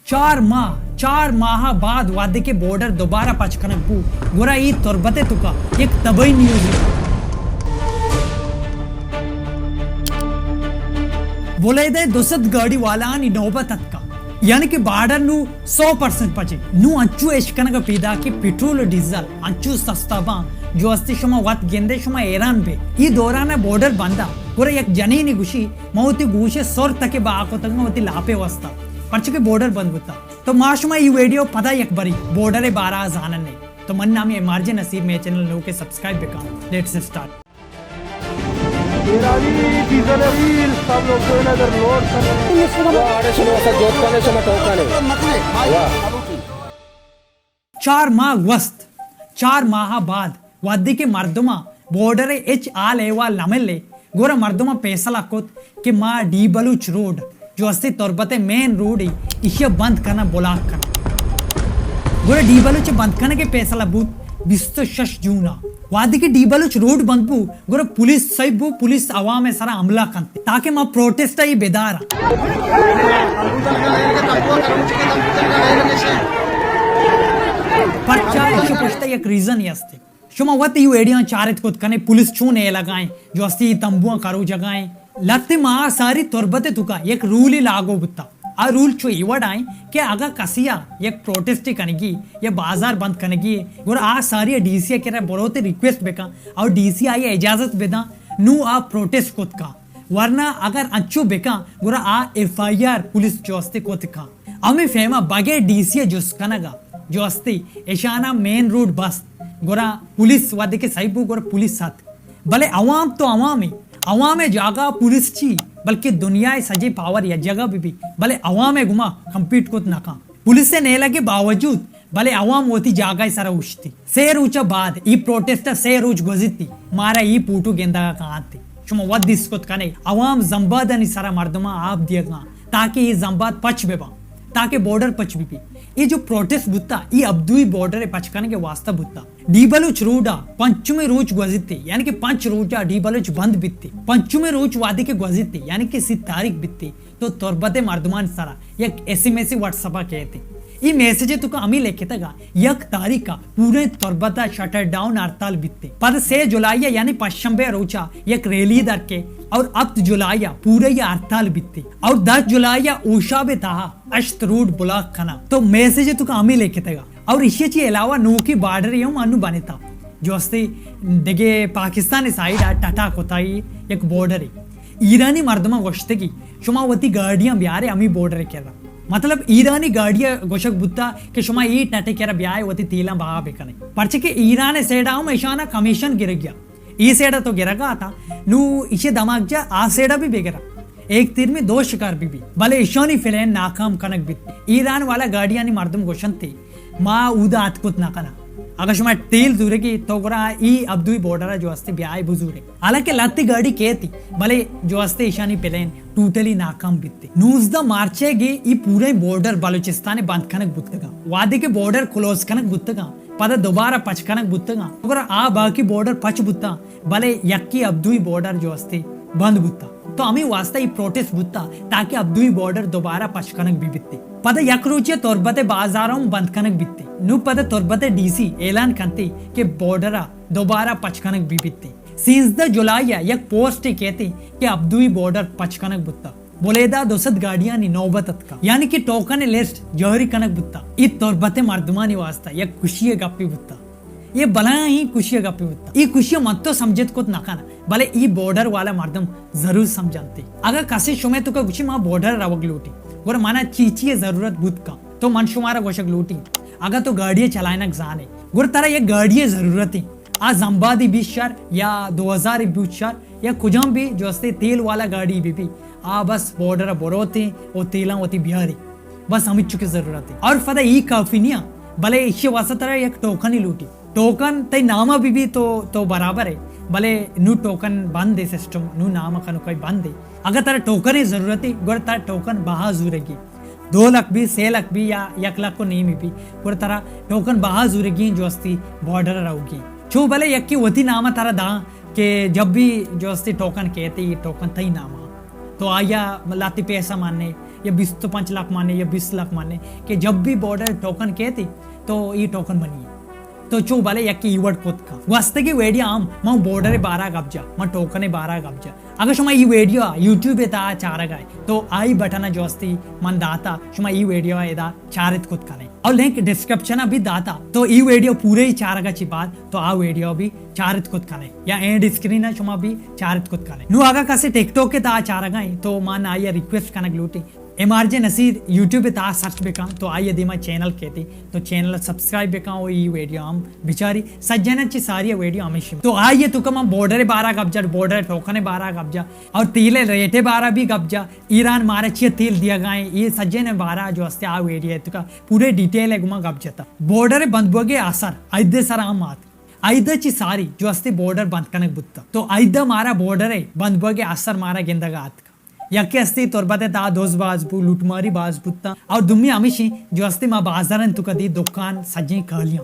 چار ماہ، چار ماہ بعد وہدے کہ بارڈر دوبارہ پچ کنگ بو، گڑا ای تربت ءِ توکا یک تباہی نیوزے۔ بلیدہ ءِ دو سد گاڑی والانی نوبت اتکا، یعنی کہ بارڈر نوں سو پرسنٹ پچے۔ نوں انچو اشکنگ ءَ پیداکے، پٹرول و ڈیزل انچو سستا باں، جو استی شما وت گندے شما حیران بے۔ ای دوران ءَ بارڈر بندا، گڑا یک جنینے گوشی، من وتی گوش ءِ سر تک ءَ بہا کتگ وتی لاپ ءِ واستا، پرچا کہ بارڈر بند بوتا۔ تو ما شما ای ویڈیو پدا یک بری بارڈر ءِ بارہ ءَ زانن ایں۔ تو من نامی ایم آر جے نصیر، مئے چینل نوکے، سبسکرائب بکن۔ Let's start. ایرانی ڈیزل ریل سب لوگ جو ہے نا ادھر لوڈ کر رہے ہیں۔ واہ، اڑے شنو اسا جوت کنے شما ٹوکانے۔ واہ۔ چار ماہ گوست، چار ماہ بعد وہدے کہ مردماں بارڈر ءِ ہچ حال احوال نہ ملے، گڑا مردماں فیصلہ کت کہ ما ڈی بلوچ روڈ جو استی تربت ءِ مین روڈے، ایشی ءَ بند کناں، بلاک کناں۔ گڑا ڈی بلوچ ءِ بند کنگ ءِ فیصلہ بوت بیست و شش جون ءَ۔ وہدے کہ ڈی بلوچ روڈ بند بو، گڑا پولیس سہی بو، پولیس عوام ءِ سرا حملہ کنت تاکہ ما پروٹسٹ ءَ بداراں۔ پرچا ایشی پشتا یک ریزنے استے۔ شما وت ای ویڈیواں چارت کت کنے، پولیس چون اے لگائیں، جو استی تمبواں کرو جگائیں۔ لہتے ماہ ساری تربت ءِ توکا یک رولے لاگو بوتا۔ آ رول چو ای وڑا ایں کہ اگاں کسیا یک پروٹسٹ کنگی یا بازار بند کنگی، گڑا آ ساری ڈی سی ءِ کرا بروت ریکویسٹ بکن اور ڈی سی آئی اجازت بدن، نوں آ پروٹسٹ کت کن۔ ورنہ اگر انچو بکن، گڑا آ ایف آئی آر پولیس جو استی کت کن۔ ہمے فیما بغیر ڈی سی ءِ جست کنگا جو استی ایشانا مین روڈ بست، گڑا پولیس وہدے کہ سہی بو، گڑا پولیس اتک۔ بلے عوام تو عوامے، عوام ءِ جاگہ پولیس چی، بلکہ دنیا ءِ سجے پاور یک جاگہ بہ بی، بلے عوام ءِ گما کمپیٹ کت نہ کن۔ پولیس ءِ نیلگ ءِ باوجود بلے عوام وتی جاگہ ءِ سرا اوشتی۔ سے روچ ءَ بعد ای پروٹسٹ ءَ سے روچ گوزیتی، مارا ای پوٹو گندگا کاینت۔ شما وت دیست کت کنے، عوام زمبادانی سرا مردماں آپ دیگاں تاکہ ای زمباد پچ بباں، تاکہ بارڈر پچ ببی۔ ای جو پروٹسٹ بوتا، ای ابدوئی بارڈر ءِ پچ کنگ ءِ واسطہ بوتا۔ ڈی بلوچ روڈ ءَ پنچمی روچ گوزیتی، یعنی کہ پنچ روچ ءَ ڈی بلوچ بند بیتی۔ پنچمی روچ وہدے کہ گوزیتی، یعنی کہ سی تاریخ بیتی، تو تربت ءِ مردمانی سرا یک S M S WhatsApp ءَ کیتی۔ ای میسج ءِ توکا ہمے لکھتگا، یک تاریخ ءَ پوریں تربت ءَ شٹر ڈاؤن ہڑتال بیتی۔ پد سے جولائی ءَ یعنی پنچ شنبے ءِ روچ ءَ یک ریلی درکے اور ہپت جولائی ءَ پورے ءَ ہڑتال بیتی اور دس جولائی ءَ ہوشاب ءِ تہا ہشت روڈ بلاک کناں۔ تو میسج ءِ توکا ہمے لکھتگا۔ اور ایشی چی علاوہ نوکی بارڈر ہم انو بنتا۔ جو استی دگہ پاکستان سائیڈ ءَ ٹٹا کتائی یک بارڈرے۔ ایرانی مردماں گوشتگی، شما وتی گاڑیاں بیارے ہمے بارڈر ءِ کرا۔ مطلب ایرانی گاڑی ءَ گوشگ بوتا کہ شما اے ٹٹ ءِ کرا بیائے وتی تیلاں بہا بکنے۔ پرچہ کہ ایران ءِ سائیڈ ءَ ہم ایشاناں کمیشن گرگیا۔ اے سائیڈ ءَ تو گرگا اتاں، نو ایشی دماغ جا آ سائیڈ ءَ بھی بگرا۔ ایک تیر میں دو شکار بہ بی، بلے ایشانی پلان ناکام کنگ بیت۔ ایران والا گاڑیانی مردم گوشنتی، ما اودا اتک کت نہ کناں۔ اگاں شما تیل زورگی تو گڑا ای ابدوئی بارڈر ءَ جو استی بیائے بزورے۔ حالانکہ لہتے گاڑی کیتی، بلے جو استی ایشانی پلان ٹوٹلی ناکام بیتی۔ نوزدہ مارچ ءَ گے ای پورے بارڈر بلوچستان ءَ بند کنگ بوتگاں۔ وہدے کہ بارڈر کلوز کنگ بوتگاں، پدا دوبارہ پچ کنگ بوتگاں۔ گڑا آ باقی بارڈر پچ بوتاں، بلے یکی ابدوئی بارڈر جو استی بند بوتا۔ تو ہمے واسطہ ای پروٹسٹ بوتا تاکہ ابدوئی بارڈر دوبارہ پچ کنگ بہ بیتی۔ پدا یک روچے تربت ءِ بازار ہم بند کنگ بیتی۔ نو پدا تربت ءِ ڈی سی اعلان کنتی کہ بارڈر ءَ دوبارہ پچ کنگ بہ بیتی۔ سیزدہ جولائی ءَ یک پوسٹے کیتی کہ ابدوئی بارڈر پچ کنگ بوتا۔ بلیدہ دو سد گاڑیانی نوبت اتکا، یعنی کہ ٹوکن ءِ لسٹ جاری کنگ بوتا۔ اے تربت ءِ مردمانی واسطہ یک خوشی ءِ گپے بوتا۔ اے بلاہیں خوشی ءِ گپے بوتا۔ اے خوشی ءَ من تو سمجھت کت نہ کناں، بلے اے بارڈر والا مردم ضرور سمجھنتی۔ اگاں کسے شمئے توکا گوشی ما بارڈر ءَ روگ لوٹیں، گڑا منا چی چی ءِ ضرورت بوت کن، تو من شمارا گوشگ لوٹیں، اگاں تو گاڑی ءِ چلائینگ زانے، گڑا ترا یک گاڑی ءِ ضرورت ایں۔ آ زمبادی بیت شر یا دو ہزار بیت شر یا کجام بھی جو استے تیل والا گاڑی بہ بی، آ بس بارڈر ءَ بروتیں و تیلاں وتی بیاری۔ بس ہمچو کہ ضرورت ایں۔ اور پدا ای کافی نیاں، بلے ایشی واسطہ ترا یک ٹوکن ہی لوٹی۔ ٹوکن تئی نام ءَ بہ بی تو، تو برابر ئے، بلے نوں ٹوکن بند ایں سسٹم، نوں نام ءَ کنوکائی بند ایں۔ اگاں ترا ٹوکن ءِ ضرورت ایں، گڑا ترا ٹوکن بہا زورگی۔ دو لکھ بی، سے لکھ بی یا یک لکھ و نیمی بی، گڑا ترا ٹوکن بہا زورگی ایں جو استی بارڈر ءَ روگی۔ چو بلے یکے وتی نام ءَ ترا داں کہ جب بھی جو استی ٹوکن کیتے، یہ ٹوکن تئی نام ءَ۔ تو آئی ءَ لہتے پیسہ مانے، یا بیست و پنچ لاکھ مانے یا بیست لاکھ مانے کہ جب بھی بارڈر ٹوکن کہتی تو یہ ٹوکن بنی۔ تو چو بلے یک ایوٹ کت کا۔ گوستگی ویڈیو ہم من بارڈر بارہ گپ جا، من ٹوکن بارہ گپ جا۔ اگر شما ای ویڈیو یوٹیوب تا چارگا ہے تو آئی بٹن جوستی من داتا، شما ای ویڈیو ادا چارت کت کنے۔ اور لنک ڈسکرپشن بھی داتا، تو ای ویڈیو پورے ہی چارگا چی بعد تو آ ویڈیو بھی چارت کت کنے یا اینڈ اسکرین شما بھی چارت کت کنے۔ نو اگر کسی ٹک ٹاک کے تا چارگا ہے تو من آئی ریکویسٹ کنگ لوٹی۔ ایم آر جے نصیر یوٹیوب تا سرچ بکن تو آئی دیما چینل کہتی، تو چینل سبسکرائب بکن و ای ویڈیو ہم بچاری۔ سجنن چی ساری ویڈیو ہمیشی۔ تو آئی تو کہ من بارڈر بارہ گپ جا، بارڈر ٹوکن بارہ گپ جا اور تیل ریٹ بارہ بھی گپ جا۔ ایران مارا چی تیل دیا گائیں، یہ سجن بارہ جو ہستے آ ویڈیو تو کا پورے ڈیٹیل ہے گما گپ جاتا۔ بارڈر بند بوگے اثر عید سر ہم آت۔ عید چی ساری جو ہستے بارڈر بند کنگ بوتا۔ تو عید مارا بارڈر بند بوگے اثر مارا گندگا آت۔ یکے ہستی تربت تا دز باز بو، لوٹماری باز بوتا۔ اور دومی ہمیشی جو ہستی ما بازارن تو کدی دکان سجیں کالیاں۔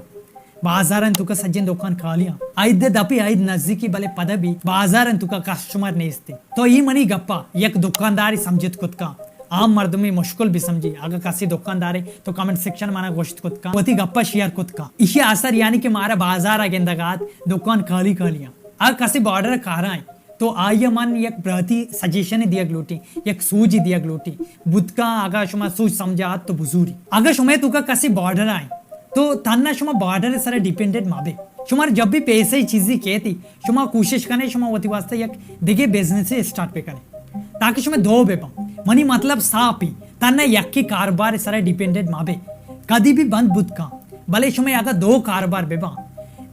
بازارن تو کا سجیں دکان کالیاں۔ عید دپی عید نزدیکی بلے پدا بھی بازارن تو کا کسٹمر نیستی۔ تو ای منی گپا یک دکانداری سمجھت کت کا۔ عام مردمی مشکل بھی سمجھی۔ اگر کسی دکاندارے تو کمنٹ سیکشن منا گوشت کت کا۔ وتی گپا شیئر کت کا۔ ایشی اثر یعنی کہ مارا بازار گندگات دکان کالی کالیاں۔ اگر کسی بارڈر کارائیں تو آئی من یک براتی سجیشن دیگ لوٹی، یک سوج دیگ لوٹی۔ بوتکا اگر شما سوج سمجھات تو بزوری۔ اگر شما تو کا کسی بارڈر آئیں تو تنہا شما بارڈر سر ڈیپینڈنٹ مہ بے۔ شما جب بھی پیسے چیزی کہتی، شما کوشش کنے شما وتی واسطہ یک دگے بزنس اسٹارٹ بکنے تاکہ شما دو بے بن۔ منی مطلب صاف ہی، تنہا یکی کاروبار سر ڈیپینڈنٹ مہ بے۔ کدی بھی بند بوت کن، بلے شما اگر دو کاروبار بے بن،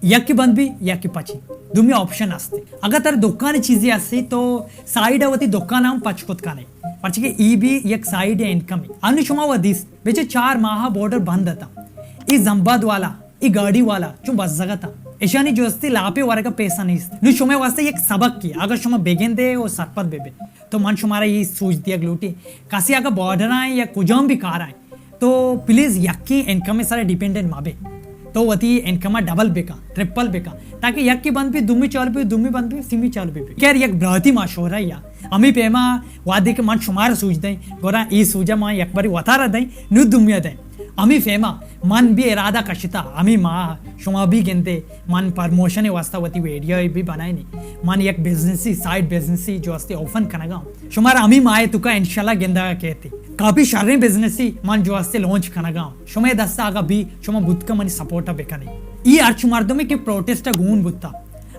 یکی بند بھی یکی پچی، دومی آپشن ہستے۔ اگر تر دکان چیزی ہستی تو سائیڈ وتی دکان ہم پچ کت کنے، پرچہ کہ ای بھی یک سائیڈ انکم ہے۔ انو شما و دیست بچے چار ماہ بارڈر بند اتاں۔ ای زمباد والا، ای گاڑی والا چون بزگ اتاں۔ اشانی جستی لاپے ورگا پیسہ نیست۔ نو شما واسطہ یک سبق کی، اگر شما بگندے و سرپد بے بے، تو من شمارا یہ سوچ دیگ لوٹی۔ کسی اگر بارڈر آئیں یا کجام بھی کار آئیں، تو پلیز یکی انکم سر ڈیپینڈنٹ مہ بے۔ تو وتی انکم ڈبل بکن، ٹرپل بکن، تاکہ یکی بند بھی دومی چال بھی، دومی بند بھی سیمی چال بھی۔ خیر، یک براتی مشورہ یا ہمیں پیما وعدے کہ من شمار سوچ دیں، گورا ای سوچا من یک باری وتارا دیں، نو دومیا دیں۔ ہمیں پیما من بھی ارادہ کشتا، ہمیں ماہ شما بھی گندے، من پروموشن واسطہ وتی ویڈیو بھی بنائینی، من یک بزنسی، سائیڈ بزنسی جو ہستے اوپن کنگا۔ شمارا ہمیں ماہ تو کا انشاءاللہ گندا کہتی۔ کافی شریں بزنسی من جو ہستے لانچ کنگا۔ شما دستا آگا بھی شما بوت کا منی سپورٹ بکنے۔ ای ہرچ مردمی کہ پروٹیسٹ گون بوتا،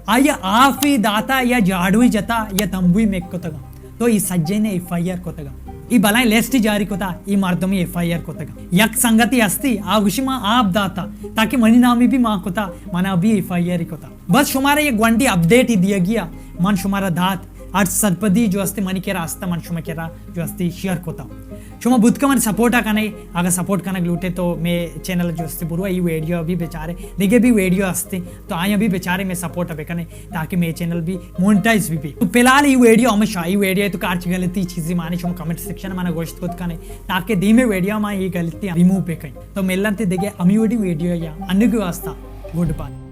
آیا آفی داتا یا جاڑوی جتا یا تمبوی میک کتگا، تو ای سجے نے ایف آئی آر کتگا۔ ای بلائیں لسٹ جاری کتا، ای مردمی ایف آئی آر کتگا۔ یک سنگتی ہستی، آ گوشی ما آپ داتا، تاکہ منی نامی بھی ما کتا، منا بھی ایف آئی آر کتا۔ بس شمارا یہ گونڈی اپڈیٹ ہی دیا گیا، من شمارا دات۔ ہر سرپدی جو ہستے منی کرا ہستا، من شما کرا جو ہستے شیئر کتا۔ شما بوت کا من سپورٹ کنے، اگر سپورٹ کنگ لوٹے تو میں چینل جو ہستے برو ای ویڈیو بھی بچارے، دیگه بھی ویڈیو ہستے تو آیا بھی بچارے میں سپورٹ بکنے تاکہ میں چینل بھی مونٹائز بھی بھی۔ تو فی الحال ای ویڈیو ہمیشہ ای ویڈیو تو کارچ غلطی چیزی مانے شما کمنٹ سیکشن مانا گوشت کت کنے تاکہ دیمے ویڈیو ما یہ غلطی ریموو بکن۔ تو ملن تے دیگه امی ویڈیو یا انگی واسطہ گڈ بائے۔